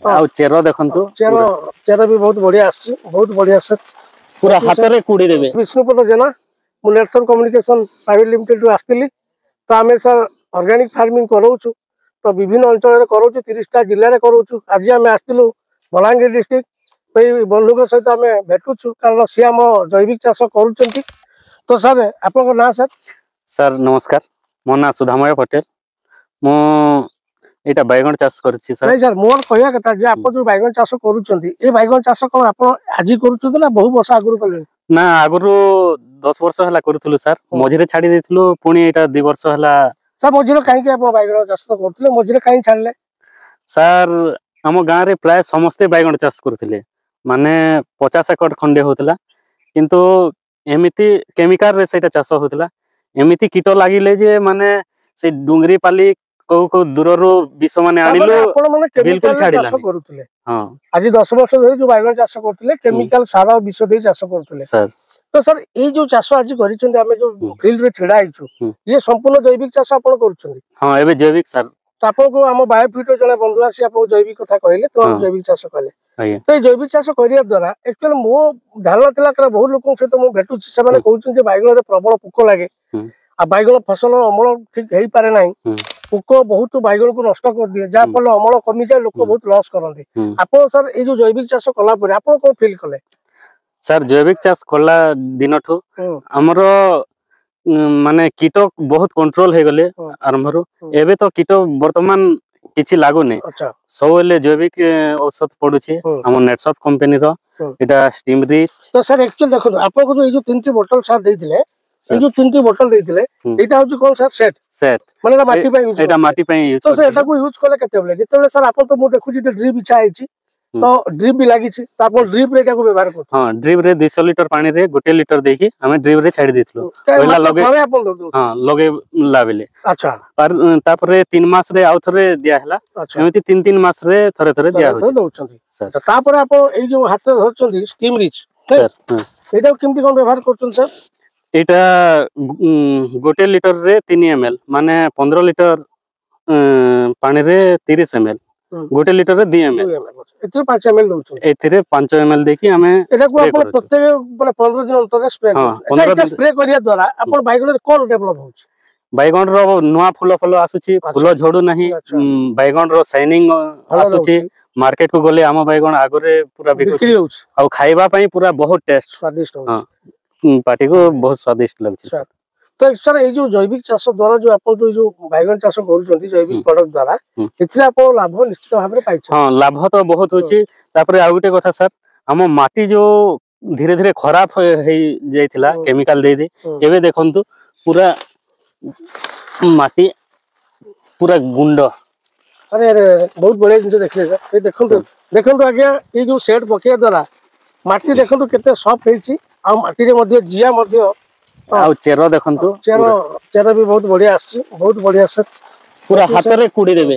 ଆଉ ଚେର ଦେଖନ୍ତୁ। ଚେର, ଚେର ବି ବହୁତ ବଢିଆ ଆସିଛି। ବହୁତ ବଢିଆ ସାର୍। ପୁରା ହାତରେ କୁଡି ଦେବେ। ବିଷ୍ଣୁପଦ ଜେନା, ମୁଁ ନେଟସନ୍ କମ୍ୟୁନିକେସନ ପ୍ରାଇଭେଟ ଲିମିଟେଡରୁ ଆସିଥିଲି। ତ ଆମେ ସାର୍ ଅର୍ଗାନିକ ଫାର୍ମିଂ କରାଉଛୁ, ତ ବିଭିନ୍ନ ଅଞ୍ଚଳରେ କରାଉଛୁ, 30ଟା ଜିଲ୍ଲାରେ କରାଉଛୁ। ଆଜି ଆମେ ଆସିଥିଲୁ ବଲାଙ୍ଗୀର ଡିଷ୍ଟ୍ରିକ୍ଟ। ତ ଏଇ ବନ୍ଧୁଙ୍କ ସହିତ ଆମେ ଭେଟୁଛୁ, କାରଣ ସିଏ ଆମ ଜୈବିକ ଚାଷ କରୁଛନ୍ତି। ତ ସାର୍, ଆପଣଙ୍କ ନାଁ ସାର୍? ସାର୍ ନମସ୍କାର, ମୋ ନାଁ ସୁଧାମୟ ପଟେଲ। ମୁଁ ଏଇଟା ବାଇଗଣ ଚାଷ କରିଛି ସାର୍। ନାଇଁ ସାର୍, ମୋର କହିବା କଥା ଯେ ଆପଣ ଯୋଉ ବାଇଗଣ ଚାଷ କରୁଛନ୍ତି, ଏ ବାଇଗଣ ଚାଷ କଣ ଆପଣ ଆଜି କରୁଛନ୍ତି ନା ବହୁ ବର୍ଷ ଆଗରୁ କଲେଣି? ନା, ଆଗରୁ 10 ବର୍ଷ ହେଲା କରୁଥିଲୁ ସାର୍। ମଝିରେ ଛାଡି ଦେଇଥିଲୁ, ପୁଣି ଏଇଟା 2 ବର୍ଷ ହେଲା। ସାର୍, ମଝିରେ କାହିଁକି ଆପଣ ବାଇଗଣ ଚାଷ ତ କରୁଥିଲେ, ମଝିରେ କାହିଁକି ଛାଡ଼ିଲେ? ସାର୍, ଆମ ଗାଁରେ ପ୍ରାୟ ସମସ୍ତେ ବାଇଗଣ ଚାଷ କରୁଥିଲେ, ମାନେ 50 ଏକର ଖଣ୍ଡେ ହଉଥିଲା। କିନ୍ତୁ ଏମିତି କେମିକାଲରେ ସେଇଟା ଚାଷ ହଉଥିଲା, ଏମିତି କୀଟ ଲାଗିଲେ ଯେ ମାନେ ସେ ଡୁଙ୍ଗରି ପାଲି କୋଉ କୋଉ ଦୂରରୁ ବିଷ ମାନେ ଆଣିଲୁ। ଆପଣ ମାନେ ବିଲକୁଲ କେମିକାଲ ଚାଷ ଛାଡ଼ିଲାନି। କରୁଥିଲେ? ହଁ। ଆଜି 10 ବର୍ଷ ଧରି ଯୋଉ ବାଇଗଣ ଚାଷ କରୁଥିଲେ, କେମିକାଲ ସାର ଆଉ ବିଷ ଦେଇ ଚାଷ କରୁଥିଲେ? ସାର୍। ତ ସାର୍, ଏଇ ଯୋଉ ଚାଷ ଆଜି କରିଛନ୍ତି, ଆମେ ଯୋଉ ଫିଲ୍ଡରେ ଛିଡା ହେଇଛୁ, ଇଏ ସମ୍ପୂର୍ଣ୍ଣ ଜୈବିକ ଚାଷ ଆପଣ କରୁଛନ୍ତି? ହଁ, ଏବେ ଜୈବିକ ସାର୍। ତ ଆପଣଙ୍କୁ ଆମ ବାୟୋଫିଟର ଜଣେ ବନ୍ଧୁ ଆସି ଆପଣଙ୍କୁ ଜୈବିକ କଥା କହିଲେ, ତ ଜୈବିକ ଚାଷ କଲେ? ଆଜ୍ଞା। ତ ଏଇ ଜୈବିକ ଚାଷ କରିବା ଦ୍ୱାରା ଆକ୍ଚୁଆଲି ମୋ ଧାରଣା ଥିଲା, କାରଣ ବହୁତ ଲୋକଙ୍କ ସହିତ ମୁଁ ଭେଟୁଛି, ସେମାନେ କହୁଛନ୍ତି ଯେ ବାଇଗଣରେ ପ୍ରବଳ ପୋକ ଲାଗେ ଆଉ ବାଇଗଣ ଫସଲ ଅମଳ ଠିକ ହେଇପାରେ ନାହିଁ। ପୋକ ବହୁତ ବାଇଗଣକୁ ନଷ୍ଟ କରିଦିଏ, ଯାହା ଫଳରେ ଅମଳ କମିଯାଏ, ଲୋକ ବହୁତ ଲସ୍ କରନ୍ତି। ଆପଣ ସାର୍, ଏଇ ଯୋଉ ଜୈବିକ ଚାଷ କଲା ପରେ ଆପଣ କଣ ଫିଲ୍ କଲେ? ସାର୍, ଜୈବିକ ଚାଷ କଲା ଦିନଠୁ ଆମର ମାନେ କୀଟ ବହୁତ କଣ୍ଟ୍ରୋଲ ହେଇଗଲେ ଆରମ୍ଭରୁ। ଏବେ ତ କୀଟ ବର୍ତ୍ତମାନ କିଛି ଲାଗୁନି। ସବୁବେଳେ ଜୈବିକ ଔଷଧ ପଡୁଛି ଆମ ନେଟସଫ୍ଟ କମ୍ପାନୀର। ଏଇଟା ଷ୍ଟିମ୍ ରିଚ୍। ତ ସାର୍, ଆକ୍ଚୁଆଲି ଦେଖନ୍ତୁ, ଆପଣଙ୍କୁ ଯୋଉ ଏଇ ଯୋଉ ତିନିଟି ବୋଟଲ ସାର୍ ଦେଇଥିଲେ, ଏଇ ଯୋଉ ତିନିଟି ବୋଟଲ ଦେଇଥିଲେ, ଏଇଟା ହଉଛି କଣ ସାର୍? ସେଟ୍? ସେଟ୍। ମାନେ ଏଇଟା ମାଟି ପାଇଁ ୟୁଜ? ଏଇଟା ମାଟି ପାଇଁ ୟୁଜ। ତ ସାର୍, ଏଟାକୁ ୟୁଜ କଲେ କେତେବେଳେ? ଯେତେବେଳେ ସାର୍ ଆପଣ ତ ମୁଁ ଦେଖୁଛି ଡ୍ରିପ୍ ବିଛା ହେଇଛି, ତ ଡ୍ରିପ୍ ବି ଲାଗିଛି, ତ ଆପଣ ଡ୍ରିପ୍ ରେ ଏଟାକୁ ବ୍ୟବହାର କରୁଛନ୍ତି? ହଁ, ଡ୍ରିପ ରେ 200 ଲିଟର ପାଣିରେ 1 ଲିଟର ଦେଇକି ଆମେ ଡ୍ରିପ ରେ ଛାଡି ଦେଇଥିଲୁ ପହିଲା। ମାତ୍ର ଥରେ ଆପଣ ଦଉଛନ୍ତି? ହଁ, ଲଗେଇଲା ବେଲେ। ତାପରେ 3 ମାସରେ ଆଉ ଥରେ ଦିଆ ହେଲା। ଏମିତି 3 3 ମାସରେ ଥରେ ଥରେ ଦିଆ ଥରେ ହଉଛି ଦଉଛନ୍ତି ସାର୍। ଆଚ୍ଛା, ତାପରେ ଆପଣ ଏଇ ଯୋଉ ହାତରେ ଧରୁଛନ୍ତି ଷ୍ଟିମ୍ ରିଚ୍, ସାର୍, ହଁ। ଏଇଟାକୁ କେମିତି କଣ ବ୍ୟବହାର କରୁଛନ୍ତି ସାର୍? ଏଇଟା 1 ଲିଟରରେ 3 ଏମ ଏଲ, ମାନେ 15 ଲିଟର ପାଣିରେ 30 M L. 1 ଲିଟରରେ 2 M L. 2 ml, ଏଥିରେ 5 ଏମ ଏଲ ଦଉଛନ୍ତି? ଏଥିରେ 5 ଏମ ଏଲ ଦେଇକି ଆମେ ଏଟାକୁ spray ଆପଣ କରୁଛୁ। ପ୍ରତ୍ୟେକ ମାନେ 15 ଦିନ ଅନ୍ତରରେ ସ୍ପ୍ରେ? ହଁ, 15 ଏଇଟା ଦିନ। ସ୍ପ୍ରେ କରିବା ଦ୍ୱାରା ଆପଣ ବାଇଗଣରେ କଣ ଡେଭଲପ ହଉଛି? ବାଇଗଣର ନୂଆ ଫୁଲ ଫଲ ଆସୁଛି, ଫୁଲ ଝଡୁ ନାହିଁ। ବାଇଗଣର ସାଇନିଂ ଭଲ ଆସୁଛି। ରହୁଛି। ମାର୍କେଟ କୁ ଗଲେ ଆମ ବାଇଗଣ ଆଗରେ ପୁରା ବିକୁଛି। ବିକ୍ରି ହଉଛି। ଆଉ ଖାଇବା ପାଇଁ ପୁରା ବହୁତ ଟେଷ୍ଟ। ସ୍ୱାଦିଷ୍ଟ ହଉଛି। ପାଟିକୁ ବହୁତ ସ୍ୱାଦିଷ୍ଟ ଲାଗୁଛି। ତ ସାର୍, ଏଇ ଯୋଉ ଜୈବିକ ଚାଷ ଦ୍ୱାରା ଯୋଉ ଆପଣ ଯୋଉ ଯୋଉ ବାଇଗଣ ଚାଷ କରୁଛନ୍ତି ଜୈବିକ ପ୍ରଡକ୍ଟ ଦ୍ୱାରା, ଏଥିରେ ଆପଣ ଲାଭ ନିଶ୍ଚିତ ଭାବରେ ପାଇଛନ୍ତି? ହଁ, ଲାଭ ତ ବହୁତ ହଉଛି। ତାପରେ ଆଉ ଗୋଟେ କଥା ସାର୍, ଆମ ମାଟି ଯୋଉ ଧୀରେ ଧୀରେ ଖରାପ ହେଇ ଯାଇଥିଲା କେମିକାଲ ଦେଇ ଦେଇ, ଏବେ ଦେଖନ୍ତୁ, ପୁରା ମାଟି ପୁରା ଗୁଣ୍ଡ। ଆରେ ଆରେ ଆରେ, ବହୁତ ବଢିଆ ଜିନିଷ ଦେଖିଲେ ସାର୍। ଏଇ ଦେଖନ୍ତୁ, ଦେଖନ୍ତୁ ଆଜ୍ଞା, ଏଇ ଯୋଉ ସେଟ୍ ପକେଇବା ଦ୍ୱାରା ମାଟି ଦେଖନ୍ତୁ କେତେ ସଫ୍ଟ ହେଇଛି ଆଉ ମାଟିରେ ମଧ୍ୟ ଜିଆ ମଧ୍ୟ ଆଉ ଚେର ଦେଖନ୍ତୁ। ଚେର, ଚେର ବି ବହୁତ ବଢିଆ ଆସିଛି। ବହୁତ ବଢିଆ ସାର୍। ପୁରା ହାତରେ କୁଡି ଦେବେ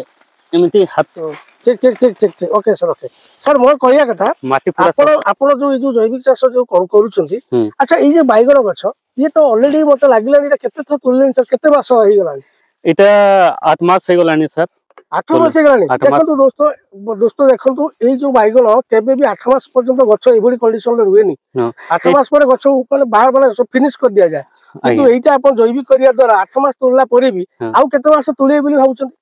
ଏମିତି ହାତ। ଠିକ ଠିକ ଠିକ ଠିକ ଠିକ ଓକେ ସାର୍, ଓକେ ସାର୍। ମୋର କହିବା କଥା ମାଟି ପୁରା ଆପଣ ଆପଣ ଯୋଉ ଏଇ ଯୋଉ ଜୈବିକ ଚାଷ ଯୋଉ କରୁଛନ୍ତି, ଆଚ୍ଛା, ଏଇ ଯେ ବାଇଗଣ ଗଛ, ଇଏ ତ ଅଲରେଡି ମତେ ଲାଗିଲାଣି, ଏଇଟା କେତେ ଥର ତୋଳିଲେଣି ସାର୍? କେତେ ମାସ ହେଇଗଲାଣି? ଏଇଟା 8 ମାସ ହେଇଗଲାଣି ସାର୍। 8 ମାସ ହେଇଗଲାଣି? 8 ମାସ। ଦେଖନ୍ତୁ ଦୋସ୍ତ, ଦୋସ୍ତ ଦେଖନ୍ତୁ, ଏଇ ଯୋଉ ବାଇଗଣ କେବେ ବି 8 ମାସ ପର୍ଯ୍ୟନ୍ତ ଗଛ ଏଇଭଳି କଣ୍ଡିସନରେ ରୁହେନି। 8 ମାସ ପରେ ଗଛ ମାନେ ବାହାର ମାନେ ଫିନିଶ କରିଦିଆଯାଏ। କିନ୍ତୁ ଏଇଟା ଆପଣ ଜୈବିକ କରିବା ଦ୍ୱାରା 8 ମାସ ତୋଳିଲା ପରେ ବି ଆଉ କେତେ ମାସ ତୋଳିବେ ବୋଲି ଭାବୁଛନ୍ତି?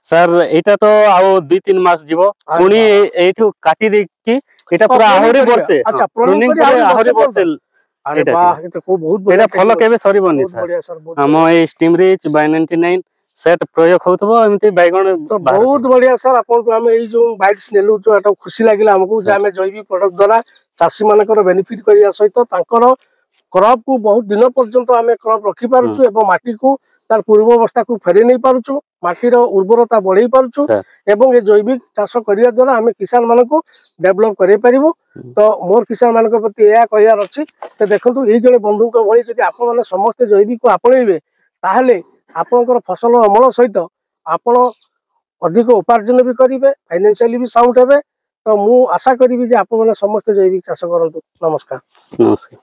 ସାର୍, ଏଇଟା ତ ଆଉ 2 3 ମାସ ଯିବ। ଆରେ ପୁଣି ବାବା। ଏଇଠୁ କାଟି ଦେଇକି ଏଇଟା ପୁରା pruning ଆହୁରି କରିବେ। ବର୍ଷେ। ଆଚ୍ଛା, pruning pruning କରି ପରେ ଆହୁରି ଆହୁରି ବର୍ଷେ ବର୍ଷେ। ଆରେ ଏଇଟା ବାহ, ଏ ତ କୋଉ ବହୁତ ବଢିଆ ଏଇଟା ଫଲ technology। କେବେ ସରିବନି ବହୁତ ସାର୍। ବଢିଆ ସାର୍, ବହୁତ ଆମ ବଢିଆ। ଏଇ ଷ୍ଟିମ୍ ରିଚ୍ ବାଇ 99 ସେଟ୍ ପ୍ରୟୋଗ ହଉଥିବ, ଏମିତି ବାଇଗଣ ତ ବାହାରୁଥିବ। ବହୁତ ବଢିଆ ସାର୍। ଆପଣଙ୍କୁ ଆମେ ଏଇ ଯୋଉ ବାଇଟ୍ସ ନେଲୁ, ଯୋଉ ଏଟା ଖୁସି ଲାଗିଲା ଆମକୁ ଯେ ସାର୍। ଆମେ ଜୈବିକ ପ୍ରଡକ୍ଟ ଦ୍ୱାରା ଚାଷୀ ମାନଙ୍କର ବେନିଫିଟ କରିବା ସହିତ ତାଙ୍କର କ୍ରପ୍ କୁ ବହୁତ ଦିନ ପର୍ଯ୍ୟନ୍ତ ଆମେ କ୍ରପ୍ ରଖିପାରୁଛୁ ଏବଂ ମାଟିକୁ ତାର ପୂର୍ବ ଅବସ୍ଥାକୁ ଫେରେଇ ନେଇ ପାରୁଛୁ, ମାଟିର ଉର୍ବରତା ବଢେଇ ପାରୁଛୁ ଏବଂ ଏ ଜୈବିକ ଚାଷ କରିବା ଦ୍ୱାରା ଆମେ କିଷାନ ମାନଙ୍କୁ ଡେଭଲପ କରେଇ ପାରିବୁ। ତ ମୋର କିଷାନ ମାନଙ୍କ ପ୍ରତି ଏହା କହିବାର ଅଛି ତ ଦେଖନ୍ତୁ, ଏଇ ଜଣେ ବନ୍ଧୁଙ୍କ ଭଳି ଯଦି ଆପଣମାନେ ସମସ୍ତେ ଜୈବିକକୁ ଆପଣେଇବେ, ତାହେଲେ ଆପଣଙ୍କର ଫସଲ ଅମଳ ସହିତ ଆପଣ ଅଧିକ ଉପାର୍ଜନ ବି କରିବେ, ଫାଇନାନ୍ସିଆଲି ବି ସାଉଣ୍ଡ ହେବେ। ତ ମୁଁ ଆଶା କରିବି ଯେ ଆପଣମାନେ ସମସ୍ତେ ଜୈବିକ ଚାଷ କରନ୍ତୁ। ନମସ୍କାର। ନମସ୍କାର।